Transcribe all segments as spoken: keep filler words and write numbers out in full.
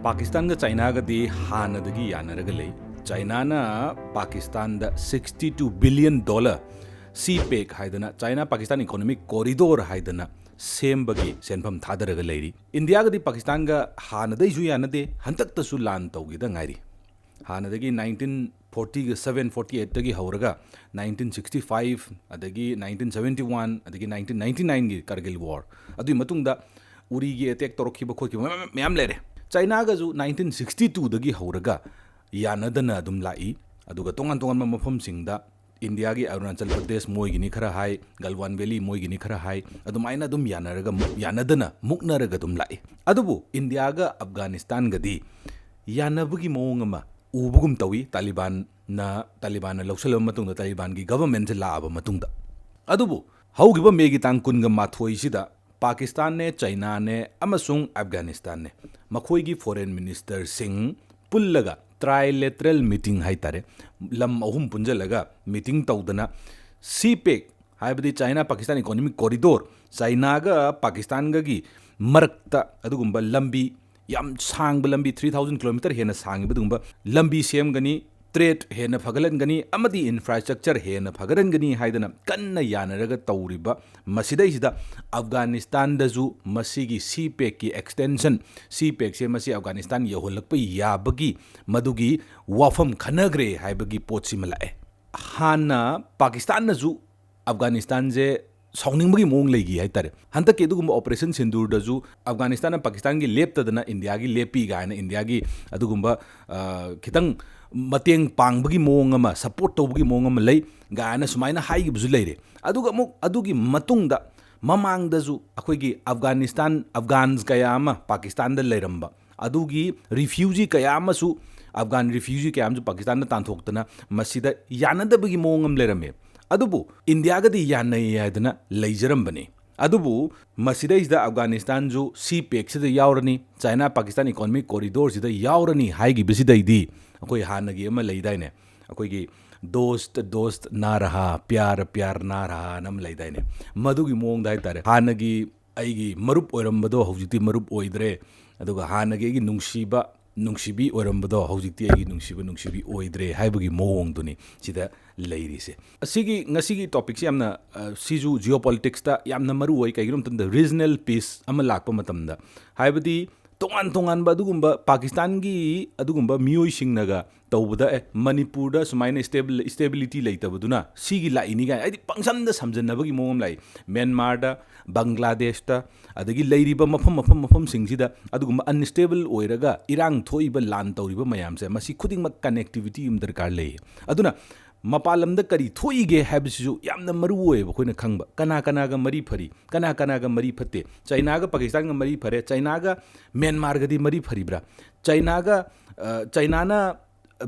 ꯄꯥꯀꯤꯁꯇꯥꯟꯒ ꯆꯥꯏꯅꯥꯒꯗꯤ ꯍꯥꯟꯅꯗꯒꯤ ꯌꯥꯅꯔꯒ ꯂꯩ꯫ ꯆꯥꯏꯅꯥꯅ ꯄꯥꯀꯤꯁꯇꯥꯟꯗ sixty two billion dollar CPEC ꯍꯥꯏꯗꯅ, ꯆꯥꯏꯅꯥ ꯄꯥꯀꯤꯁꯇꯥꯟ Economic Corridor ꯍꯥꯏꯗꯅ ꯁꯦꯝꯕꯒꯤ ꯁꯦꯟꯐꯝ ꯊꯥꯗꯔꯒ ꯂꯩꯔꯤ꯫ ꯏꯟꯗꯤꯌꯥꯒꯗꯤ ꯄꯥꯀꯤꯁꯇꯥꯟꯒ ꯍꯥꯟꯅꯗꯩꯁꯨ ꯌꯥꯅꯗꯦ, ꯍꯟꯗꯛꯇꯁꯨ ꯂꯥꯟ ꯇꯧꯈꯤꯗ ꯉꯥꯏꯔꯤ꯫ ꯍꯥꯟꯅꯗꯒꯤ nineteen forty seven, forty eight ꯇꯒꯤ ꯍꯧꯔꯒ nineteen sixty five, ꯑꯗꯒꯤ nineteen seventy one, ꯑꯗꯒꯤ nineteen ninety nine ꯒꯤ ꯀꯥꯔꯒꯤꯜ ꯋꯥꯔ, ꯑꯗꯨꯒꯤ ꯃꯇꯨꯡꯗ ꯎꯔꯤꯒꯤ ꯑꯦꯇꯦꯛ ꯇꯧꯔꯛꯈꯤꯕ ꯈꯣꯠꯈꯤꯕ ꯃꯌꯥꯝ, ꯃꯌꯥꯝ ꯂꯩꯔꯦ꯫ ꯆꯥꯏꯅꯥꯒꯁꯨ nineteen sixty two ꯗꯒꯤ ꯍꯧꯔꯒ ꯌꯥꯅꯗꯅ ꯑꯗꯨꯝ ꯂꯥꯛꯏ꯫ ꯑꯗꯨꯒ ꯇꯣꯉꯥꯟ ꯇꯣꯉꯥꯟꯕ ꯃꯐꯝꯁꯤꯡꯗ ꯏꯟꯗꯤꯌꯥꯒꯤ ꯑꯔꯨꯅꯥꯆꯜ ꯄ꯭ꯔꯗꯦꯁ ꯃꯣꯏꯒꯤꯅꯤ ꯈꯔ ꯍꯥꯏ, ꯒꯜꯋꯥꯟ ꯚꯦꯂꯤ ꯃꯣꯏꯒꯤꯅꯤ ꯈꯔ ꯍꯥꯏ, ꯑꯗꯨꯃꯥꯏꯅ ꯑꯗꯨꯝ ꯌꯥꯅꯔꯒ, ꯌꯥꯅꯗꯅ ꯃꯨꯛꯅꯔꯒ ꯑꯗꯨꯝ ꯂꯥꯛꯏ꯫ ꯑꯗꯨꯕꯨ ꯏꯟꯗꯤꯌꯥꯒ ꯑꯐꯒꯥꯅꯤꯁꯇꯥꯟꯒꯗꯤ ꯌꯥꯅꯕꯒꯤ ꯃꯑꯣꯡ ꯑꯃ ꯎꯕꯒꯨꯝ ꯇꯧꯏ, ꯇꯥꯂꯤꯕꯥꯟꯅ, ꯇꯥꯂꯤꯕꯥꯟꯅ ꯂꯧꯁꯤꯜꯂꯕ ꯃꯇꯨꯡꯗ, ꯇꯥꯂꯤꯕꯥꯟꯒꯤ ꯒꯚꯔꯟꯃꯦꯟꯁꯦ ꯂꯥꯛꯑꯕ ꯃꯇꯨꯡꯗ꯫ ꯑꯗꯨꯕꯨ ꯍꯧꯈꯤꯕ ꯃꯦꯒꯤ ꯇꯥꯡ ꯀꯨꯟꯒ ꯃꯥꯊꯣꯏꯁꯤꯗ ꯄꯥꯀꯤꯁꯇꯥꯟꯅꯦ, ꯆꯥꯏꯅꯥꯅꯦ ꯑꯃꯁꯨꯡ ꯑꯐꯒꯥꯅꯤꯁꯇꯥꯟꯅꯦ, ꯃꯈꯣꯏꯒꯤ ꯐꯣꯔꯦꯟ ꯃꯤꯅꯤꯁꯇꯔꯁꯤꯡ ꯄꯨꯜꯂꯒ trilateral meeting ꯍꯥꯏꯇꯥꯔꯦ, ꯂꯝ ꯑꯍꯨꯝ ꯄꯨꯟꯖꯜꯂꯒ ꯃꯤꯇꯤꯡ ꯇꯧꯗꯅ CPEC, ꯍꯥꯏꯕꯗꯤ ꯆꯥꯏꯅꯥ ꯄꯥꯀꯤꯁꯇꯥꯟ Economic Corridor, ꯆꯥꯏꯅꯥꯒ ꯄꯥꯀꯤꯁꯇꯥꯟꯒꯒꯤ ꯃꯔꯛꯇ ꯑꯗꯨꯒꯨꯝꯕ ꯂꯝꯕꯤ, ꯌꯥꯝ ꯁꯥꯡꯕ ꯂꯝꯕꯤ, three thousand kilometer ꯍꯦꯟꯅ ꯁꯥꯡꯉꯤꯕ ꯑꯗꯨꯒꯨꯝꯕ ꯂꯝꯕꯤ ꯁꯦꯝꯒꯅꯤ, trade ꯍꯦꯟꯅ ꯐꯒꯠꯍꯟꯒꯅꯤ ꯑꯃꯗꯤ infrastructure ꯍꯦꯟꯅ ꯐꯒꯠꯍꯟꯒꯅꯤ ꯍꯥꯏꯗꯅ ꯀꯟꯅ ꯌꯥꯅꯔꯒ ꯇꯧꯔꯤꯕ ꯃꯁꯤꯗꯩꯁꯤꯗ, ꯑꯐꯒꯥꯅꯤꯁꯇꯥꯟꯗꯁꯨ ꯃꯁꯤꯒꯤ CPEC ꯀꯤ extension, CPEC ꯁꯦ ꯃꯁꯤ ꯑꯐꯒꯥꯅꯤꯁꯇꯥꯟ ꯌꯧꯍꯜꯂꯛꯄ ꯌꯥꯕꯒꯤ ꯃꯗꯨꯒꯤ ꯋꯥꯐꯝ ꯈꯟꯅꯈ꯭ꯔꯦ ꯍꯥꯏꯕꯒꯤ ꯄꯣꯠꯁꯤꯃ ꯂꯥꯛꯑꯦ꯫ ꯍꯥꯟꯅ ꯄꯥꯀꯤꯁꯇꯥꯟꯅꯁꯨ ꯑꯐꯒꯥꯅꯤꯁꯇꯥꯟꯁꯦ ꯁꯥꯎꯅꯤꯡꯕꯒꯤ ꯃꯑꯣꯡ ꯂꯩꯈꯤ ꯍꯥꯏꯇꯥꯔꯦ꯫ ꯍꯟꯗꯛꯀꯤ ꯑꯗꯨꯒꯨꯝꯕ Operation Sindoor ꯗꯁꯨ ꯑꯐꯒꯥꯅꯤꯁꯇꯥꯟꯅ ꯄꯥꯀꯤꯁꯇꯥꯟꯒꯤ ꯂꯦꯞꯇꯗꯅ ꯏꯟꯗꯤꯌꯥꯒꯤ ꯂꯦꯞꯄꯤ ꯀꯥꯏꯅ, ꯏꯟꯗꯤꯌꯥꯒꯤ ꯑꯗꯨꯒꯨꯝꯕ, ꯑ, ꯈꯤꯇꯪ ꯃꯇꯦꯡ ꯄꯥꯡꯕꯒꯤ ꯃꯑꯣꯡ ꯑꯃ, support ꯇꯧꯕꯒꯤ ꯃꯑꯣꯡ ꯑꯃ ꯂꯩ ꯀꯥꯏꯅ ꯁꯨꯃꯥꯏꯅ ꯍꯥꯏꯈꯤꯕꯁꯨ ꯂꯩꯔꯦ꯫ ꯑꯗꯨꯒ ꯑꯃꯨꯛ ꯑꯗꯨꯒꯤ ꯃꯇꯨꯡꯗ ꯃꯃꯥꯡꯗꯁꯨ ꯑꯩꯈꯣꯏꯒꯤ ꯑꯐꯒꯥꯅꯤꯁꯇꯥꯟ, Afghans ꯀꯌꯥ ꯑꯃ ꯄꯥꯀꯤꯁꯇꯥꯟꯗ ꯂꯩꯔꯝꯕ, ꯑꯗꯨꯒꯤ refugee ꯀꯌꯥ ꯑꯃꯁꯨ, Afghan refugee ꯀꯌꯥ ꯑꯃꯁꯨ ꯄꯥꯀꯤꯁꯇꯥꯟꯗ ꯇꯥꯟꯊꯣꯛꯇꯅ ꯃꯁꯤꯗ ꯌꯥꯅꯗꯕꯒꯤ ꯃꯑꯣꯡ ꯑꯃ ꯂꯩꯔꯝꯃꯦ꯫ ꯑꯗꯨꯕꯨ ꯏꯟꯗꯤꯌꯥꯒꯗꯤ ꯌꯥꯅꯩ ꯍꯥꯏꯗꯅ ꯂꯩꯖꯔꯝꯕꯅꯤ꯫ ꯑꯗꯨꯕꯨ ꯃꯁꯤꯗꯩꯁꯤꯗ ꯑꯐꯒꯥꯅꯤꯁꯇꯥꯟꯁꯨ CPEC ꯁꯤꯗ ꯌꯥꯎꯔꯅꯤ, ꯆꯥꯏꯅꯥ ꯄꯥꯀꯤꯁꯇꯥꯟ Economic Corridor ꯁꯤꯗ ꯌꯥꯎꯔꯅꯤ ꯍꯥꯏꯈꯤꯕꯁꯤꯗꯩꯗꯤ, ꯑꯩꯈꯣꯏ ꯍꯥꯟꯅꯒꯤ ꯑꯃ ꯂꯩꯗꯥꯏꯅꯦ, ꯑꯩꯈꯣꯏꯒꯤ "दोस्त दोस्त ना रहा, प्यार प्यार ना रहा" ꯍꯥꯏꯅ ꯑꯃ ꯂꯩꯗꯥꯏꯅꯦ, ꯃꯗꯨꯒꯤ ꯃꯑꯣꯡꯗ ꯍꯥꯏꯇꯥꯔꯦ꯫ ꯍꯥꯟꯅꯒꯤ ꯑꯩꯒꯤ ꯃꯔꯨꯞ ꯑꯣꯏꯔꯝꯕꯗꯣ ꯍꯧꯖꯤꯛꯇꯤ ꯃꯔꯨꯞ ꯑꯣꯏꯗ꯭ꯔꯦ, ꯑꯗꯨꯒ ꯍꯥꯟꯅꯒꯤ ꯑꯩꯒꯤ ꯅꯨꯡꯁꯤꯕ ꯅꯨꯡꯁꯤꯕꯤ ꯑꯣꯏꯔꯝꯕꯗꯣ ꯍꯧꯖꯤꯛꯇꯤ ꯑꯩꯒꯤ ꯅꯨꯡꯁꯤꯕ ꯅꯨꯡꯁꯤꯕꯤ ꯑꯣꯏꯗ꯭ꯔꯦ ꯍꯥꯏꯕꯒꯤ ꯃꯑꯣꯡꯗꯨꯅꯤ ꯁꯤꯗ ꯂꯩꯔꯤꯁꯦ꯫ ꯑꯁꯤꯒꯤ ꯉꯁꯤꯒꯤ ꯇꯣꯄꯤꯛꯁꯦ ꯌꯥꯝꯅ, ꯑ, ꯁꯤꯁꯨ ꯖꯤꯑꯣ ꯄꯣꯂꯤꯇꯤꯛꯁꯇ ꯌꯥꯝꯅ ꯃꯔꯨ ꯑꯣꯏ꯫ ꯀꯩꯒꯤꯅꯣ ꯍꯥꯏꯕ ꯃꯇꯝꯗ ꯔꯤꯖꯅꯦꯜ ꯄꯤꯁ ꯑꯃ ꯂꯥꯛꯄ ꯃꯇꯝꯗ, ꯍꯥꯏꯕꯗꯤ ꯇꯣꯉꯥꯟ ꯇꯣꯉꯥꯟꯕ ꯑꯗꯨꯒꯨꯝꯕ ꯄꯥꯀꯤꯁꯇꯥꯟꯒꯤ ꯑꯗꯨꯒꯨꯝꯕ ꯃꯤꯑꯣꯏꯁꯤꯡꯅꯒ ꯇꯧꯕꯗ, ꯑꯦ, ꯃꯅꯤꯄꯨꯔꯗ ꯁꯨꯃꯥꯏꯅ ꯏꯁꯇꯦꯕꯤꯂꯤꯇꯤ ꯂꯩꯇꯕꯗꯨꯅ ꯁꯤꯒꯤ ꯂꯥꯛꯏꯅꯤ ꯀꯥꯏꯅ ꯍꯥꯏꯗꯤ ꯄꯪꯁꯝꯗ ꯁꯝꯖꯟꯅꯕꯒꯤ ꯃꯑꯣꯡ ꯑꯃ ꯂꯥꯛꯏ꯫ ꯃ꯭ꯌꯥꯟꯃꯥꯔꯗ, ꯕꯪꯒ꯭ꯂꯥꯗꯦꯁꯇ, ꯑꯗꯒꯤ ꯂꯩꯔꯤꯕ ꯃꯐꯝ ꯃꯐꯝ ꯃꯐꯝꯁꯤꯡꯁꯤꯗ ꯑꯗꯨꯒꯨꯝꯕ ꯑꯟꯁꯇꯦꯕꯜ ꯑꯣꯏꯔꯒ ꯏꯔꯥꯡ ꯊꯣꯛꯏꯕ, ꯂꯥꯟ ꯇꯧꯔꯤꯕ ꯃꯌꯥꯝꯁꯦ, ꯃꯁꯤ ꯈꯨꯗꯤꯡꯃꯛ ꯀꯅꯦꯛꯇꯤꯕꯤꯇꯤ ꯑꯃ ꯗꯔꯀꯥꯔ ꯂꯩ꯫ ꯑꯗꯨꯅ ꯃꯄꯥꯟ ꯂꯝꯗ ꯀꯔꯤ ꯊꯣꯛꯏꯒꯦ ꯍꯥꯏꯕꯁꯤꯁꯨ ꯌꯥꯝꯅ ꯃꯔꯨ ꯑꯣꯏꯌꯦꯕ ꯑꯩꯈꯣꯏꯅ ꯈꯪꯕ꯫ ꯀꯅꯥ ꯀꯅꯥꯒ ꯃꯔꯤ ꯐꯔꯤ, ꯀꯅꯥ ꯀꯅꯥꯒ ꯃꯔꯤ ꯐꯠꯇꯦ? ꯆꯩꯅꯥꯒ ꯄꯥꯀꯤꯁꯇꯥꯟꯒ ꯃꯔꯤ ꯐꯔꯦ, ꯆꯩꯅꯥꯒ ꯃ꯭ꯌꯥꯟꯃꯥꯔꯒꯗꯤ ꯃꯔꯤ ꯐꯔꯤꯕ꯭ꯔꯥ? ꯆꯩꯅꯥꯒ, ꯑ, ꯆꯩꯅꯥꯅ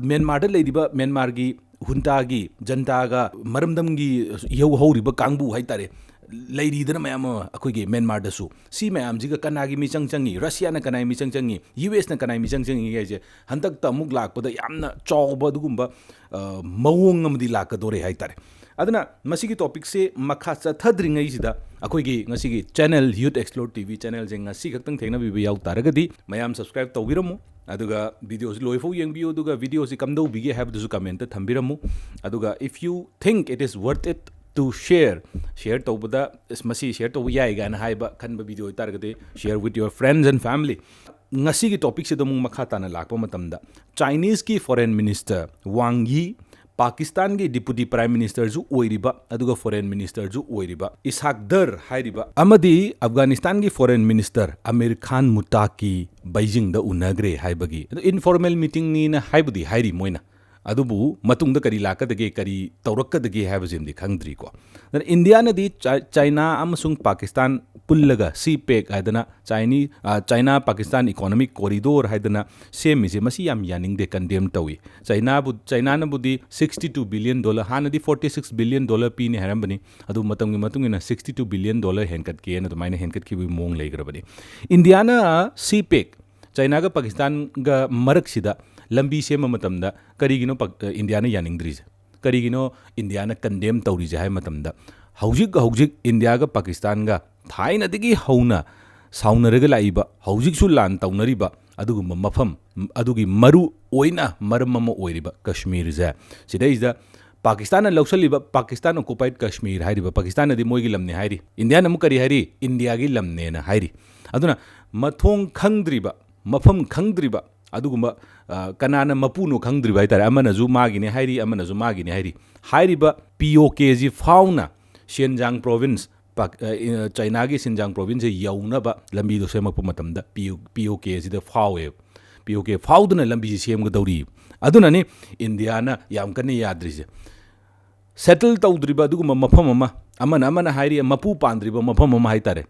ꯃ꯭ꯌꯥꯟꯃꯥꯔꯗ ꯂꯩꯔꯤꯕ ꯃ꯭ꯌꯥꯟꯃꯥꯔꯒꯤ ꯍꯨꯟꯇꯥꯒꯤ, ꯖꯟꯇꯥꯒ ꯃꯔꯝꯗꯝꯒꯤ ꯏꯍꯧ ꯍꯧꯔꯤꯕ ꯀꯥꯡꯕꯨ ꯍꯥꯏꯇꯥꯔꯦ, ꯂꯩꯔꯤꯗꯅ ꯃꯌꯥꯝ ꯑꯃ ꯑꯩꯈꯣꯏꯒꯤ ꯃ꯭ꯌꯥꯟꯃꯥꯔꯗꯁꯨ꯫ ꯁꯤ ꯃꯌꯥꯝꯁꯤꯒ ꯀꯅꯥꯒꯤ ꯃꯤꯆꯪ ꯆꯪꯉꯤ? ꯔꯁꯤꯌꯥꯅ ꯀꯅꯥꯒꯤ ꯃꯤꯆꯪ ꯆꯪꯉꯤ? ꯌꯨ ꯑꯦꯁꯅ ꯀꯅꯥꯒꯤ ꯃꯤꯆꯪ ꯆꯪꯉꯤ ꯍꯥꯏꯁꯦ ꯍꯟꯗꯛꯇ ꯑꯃꯨꯛ ꯂꯥꯛꯄꯗ ꯌꯥꯝꯅ ꯆꯥꯎꯕ ꯑꯗꯨꯒꯨꯝꯕ, ꯑ, ꯃꯑꯣꯡ ꯑꯃꯗꯤ ꯂꯥꯛꯀꯗꯣꯔꯦ ꯍꯥꯏꯇꯥꯔꯦ꯫ ꯑꯗꯨꯅ ꯃꯁꯤꯒꯤ ꯇꯣꯄꯤꯛꯁꯦ ꯃꯈꯥ ꯆꯠꯊꯗ꯭ꯔꯤꯉꯩꯁꯤꯗ ꯑꯩꯈꯣꯏꯒꯤ ꯉꯁꯤꯒꯤ ꯆꯦꯅꯦꯜ, ꯌꯨꯠ ꯑꯦꯛꯁꯄ꯭ꯂꯣꯔ ꯇꯤ ꯚꯤ ꯆꯦꯅꯦꯜꯁꯦ ꯉꯁꯤ ꯈꯛꯇꯪ ꯊꯦꯡꯅꯕꯤꯕ ꯌꯥꯎ ꯇꯥꯔꯒꯗꯤ ꯃꯌꯥꯝ ꯁꯕꯁꯀ꯭ꯔꯥꯏꯕ ꯇꯧꯕꯤꯔꯝꯃꯨ꯫ ꯑꯗꯨꯒ ꯚꯤꯗꯤꯑꯣꯁꯤ ꯂꯣꯏꯐꯥꯎ ꯌꯦꯡꯕꯤꯌꯨ, ꯑꯗꯨꯒ ꯚꯤꯗꯤꯑꯣꯁꯤ ꯀꯝꯗꯧꯕꯤꯒꯦ ꯍꯥꯏꯕꯗꯨꯁꯨ ꯀꯃꯦꯟꯇ ꯊꯝꯕꯤꯔꯝꯃꯨ꯫ ꯑꯗꯨꯒ if you think it is worth it to share, ꯁꯤꯌꯔ ꯇꯧꯕꯗ, "ꯑꯁ, ꯃꯁꯤ ꯁꯤꯌꯔ ꯇꯧꯕ ꯌꯥꯏ" ꯀꯥꯏꯅ ꯍꯥꯏꯕ ꯈꯟꯕ ꯚꯤꯗꯤꯑꯣ ꯑꯣꯏꯇꯥꯔꯒꯗꯤ, share with your friends and family꯫ ꯉꯁꯤꯒꯤ ꯇꯣꯄꯤꯛꯁꯤꯗ ꯑꯃꯨꯛ ꯃꯈꯥ ꯇꯥꯅ ꯂꯥꯛꯄ ꯃꯇꯝꯗ, ꯆꯥꯏꯅꯤꯁꯀꯤ ꯐꯣꯔꯦꯟ ꯃꯤꯅꯤꯁꯇꯔ ꯋꯥꯡ ꯌꯤ, ꯄꯥꯀꯤꯁꯇꯥꯟꯒꯤ ꯗꯤꯄꯨꯇꯤ ꯄ꯭ꯔꯥꯏꯝ ꯃꯤꯅꯤꯁꯇꯔꯁꯨ ꯑꯣꯏꯔꯤꯕ, ꯑꯗꯨꯒ ꯐꯣꯔꯦꯟ ꯃꯤꯅꯤꯁꯇꯔꯁꯨ ꯑꯣꯏꯔꯤꯕ ꯏꯁꯥꯛ ꯗꯔ ꯍꯥꯏꯔꯤꯕ ꯑꯃꯗꯤ ꯑꯐꯒꯥꯅꯤꯁꯇꯥꯟꯒꯤ ꯐꯣꯔꯦꯟ ꯃꯤꯅꯤꯁꯇꯔ ꯑꯃꯤꯔ ꯈꯥꯟ ꯃꯨꯇꯥꯀꯤ ꯕꯩꯖꯤꯡꯗ ꯎꯅꯈ꯭ꯔꯦ ꯍꯥꯏꯕꯒꯤ, ꯑꯗꯨ ꯏꯟꯐꯣꯔꯃꯦꯜ ꯃꯤꯇꯤꯡꯅꯤꯅ ꯍꯥꯏꯕꯨꯗꯤ ꯍꯥꯏꯔꯤ ꯃꯣꯏꯅ, ꯑꯗꯨꯕꯨ ꯃꯇꯨꯡꯗ ꯀꯔꯤ ꯂꯥꯛꯀꯗꯒꯦ, ꯀꯔꯤ ꯇꯧꯔꯛꯀꯗꯒꯦ ꯍꯥꯏꯕꯁꯤꯃꯗꯤ ꯈꯪꯗ꯭ꯔꯤꯀꯣ꯫ ꯑꯗꯨꯅ ꯏꯟꯗꯤꯌꯥꯅꯗꯤ ꯆꯥꯏ-, ꯆꯥꯏꯅꯥ ꯑꯃꯁꯨꯡ ꯄꯥꯀꯤꯁꯇꯥꯟ ꯄꯨꯜꯂꯒ ꯁꯤ ꯄꯦꯛ ꯍꯥꯏꯗꯅ ꯆꯥꯏꯅꯤ-, ꯑ, ꯆꯥꯏꯅꯥ ꯄꯥꯀꯤꯁꯇꯥꯟ ꯏꯀꯣꯅꯣꯃꯤꯛ ꯀꯣꯔꯤꯗꯣꯔ ꯍꯥꯏꯗꯅ ꯁꯦꯝꯃꯤꯁꯦ, ꯃꯁꯤ ꯌꯥꯝ ꯌꯥꯅꯤꯡꯗꯦ, ꯀꯟꯗꯦꯝ ꯇꯧꯏ꯫ ꯆꯥꯏꯅꯥꯕꯨ-, ꯆꯥꯏꯅꯥꯅꯕꯨꯗꯤ sixty two billion dollar, ꯍꯥꯟꯅꯗꯤ forty six billion dollar ꯄꯤꯅꯤ ꯍꯥꯏꯔꯝꯕꯅꯤ, ꯑꯗꯨ ꯃꯇꯝꯒꯤ ꯃꯇꯨꯡ ꯏꯟꯅ sixty two billion dollar ꯍꯦꯟꯒꯠꯀꯦꯅ ꯑꯗꯨꯃꯥꯏꯅ ꯍꯦꯟꯒꯠꯈꯤꯕꯒꯤ ꯃꯑꯣꯡ ꯂꯩꯈ꯭ꯔꯕꯅꯤ꯫ ꯏꯟꯗꯤꯌꯥꯅ ꯁꯤ ꯄꯦꯛ, ꯆꯥꯏꯅꯥꯒ ꯄꯥꯀꯤꯁꯇꯥꯟꯒ ꯃꯔꯛꯁꯤꯗ ꯂꯝꯕꯤ ꯁꯦꯝꯕ ꯃꯇꯝꯗ ꯀꯔꯤꯒꯤꯅꯣ ꯄꯥꯛ-, ꯏꯟꯗꯤꯌꯥꯅ ꯌꯥꯅꯤꯡꯗ꯭ꯔꯤꯁꯦ? ꯀꯔꯤꯒꯤꯅꯣ ꯏꯟꯗꯤꯌꯥꯅ ꯀꯟꯗꯦꯝ ꯇꯧꯔꯤꯁꯦ ꯍꯥꯏꯕ ꯃꯇꯝꯗ, ꯍꯧꯖꯤꯛ ꯍꯧꯖꯤꯛ ꯏꯟꯗꯤꯌꯥꯒ ꯄꯥꯀꯤꯁꯇꯥꯟꯒ ꯊꯥꯏꯅꯗꯒꯤ ꯍꯧꯅ ꯁꯥꯎꯅꯔꯒ ꯂꯥꯛꯏꯕ, ꯍꯧꯖꯤꯛꯁꯨ ꯂꯥꯟ ꯇꯧꯅꯔꯤꯕ ꯑꯗꯨꯒꯨꯝꯕ ꯃꯐꯝ, ꯑꯗꯨꯒꯤ ꯃꯔꯨ ꯑꯣꯏꯅ ꯃꯔꯝ ꯑꯃ ꯑꯣꯏꯔꯤꯕ ꯀꯁꯃꯤꯔꯁꯦ, ꯁꯤꯗꯩꯁꯤꯗ ꯄꯥꯀꯤꯁꯇꯥꯟꯅ ꯂꯧꯁꯤꯜꯂꯤꯕ, ꯄꯥꯀꯤꯁꯇꯥꯟ ꯑꯣꯀꯨꯄꯥꯏꯠ ꯀꯁꯃꯤꯔ ꯍꯥꯏꯔꯤꯕ, ꯄꯥꯀꯤꯁꯇꯥꯟꯅꯗꯤ ꯃꯣꯏꯒꯤ ꯂꯝꯅꯦ ꯍꯥꯏꯔꯤ, ꯏꯟꯗꯤꯌꯥꯅ ꯑꯃꯨꯛ ꯀꯔꯤ ꯍꯥꯏꯔꯤ? ꯏꯟꯗꯤꯌꯥꯒꯤ ꯂꯝꯅꯦꯅ ꯍꯥꯏꯔꯤ꯫ ꯑꯗꯨꯅ ꯃꯊꯣꯡ ꯈꯪꯗ꯭ꯔꯤꯕ, ꯃꯐꯝ ꯈꯪꯗ꯭ꯔꯤꯕ ꯑꯗꯨꯒꯨꯝꯕ, ꯑ, ꯀꯅꯥꯅ ꯃꯄꯨꯅꯣ ꯈꯪꯗ꯭ꯔꯤꯕ ꯍꯥꯏꯇꯥꯔꯦ, ꯑꯃꯅꯁꯨ ꯃꯥꯒꯤꯅꯦ ꯍꯥꯏꯔꯤ, ꯑꯃꯅꯁꯨ ꯃꯥꯒꯤꯅꯦ ꯍꯥꯏꯔꯤ꯫ ꯍꯥꯏꯔꯤꯕ ꯄꯤ ꯑꯣ ꯀꯦꯁꯤ ꯐꯥꯎꯅ ꯁꯤꯟꯖꯥꯡ ꯄ꯭ꯔꯣꯚꯤꯟꯁ, ꯄꯥꯛ-, ꯑ, ꯏ-, ꯆꯥꯏꯅꯥꯒꯤ ꯁꯤꯟꯖꯥꯡ ꯄ꯭ꯔꯣꯚꯤꯟꯁꯁꯦ ꯌꯧꯅꯕ ꯂꯝꯕꯤꯗꯣ ꯁꯦꯝꯃꯛꯄ ꯃꯇꯝꯗ ꯄꯤ ꯑꯣ, ꯄꯤ ꯑꯣ ꯀꯦ ꯑꯁꯤꯗ ꯐꯥꯎꯋꯦꯕ꯫ ꯄꯤ ꯑꯣ ꯀꯦ ꯐꯥꯎꯗꯨꯅ ꯂꯝꯕꯤꯁꯤ ꯁꯦꯝꯒꯗꯧꯔꯤ꯫ ꯑꯗꯨꯅꯅꯤ ꯏꯟꯗꯤꯌꯥꯅ ꯌꯥꯝ ꯀꯟꯅ ꯌꯥꯗ꯭ꯔꯤꯁꯦ꯫ ꯁꯦꯇꯜ ꯇꯧꯗ꯭ꯔꯤꯕ ꯑꯗꯨꯒꯨꯝꯕ ꯃꯐꯝ ꯑꯃ, ꯑꯃꯅ ꯑꯃꯅ ꯍꯥꯏꯔꯤ, ꯃꯄꯨ ꯄꯥꯟꯗ꯭ꯔꯤꯕ ꯃꯐꯝ ꯑꯃ ꯍꯥꯏꯇꯥꯔꯦ,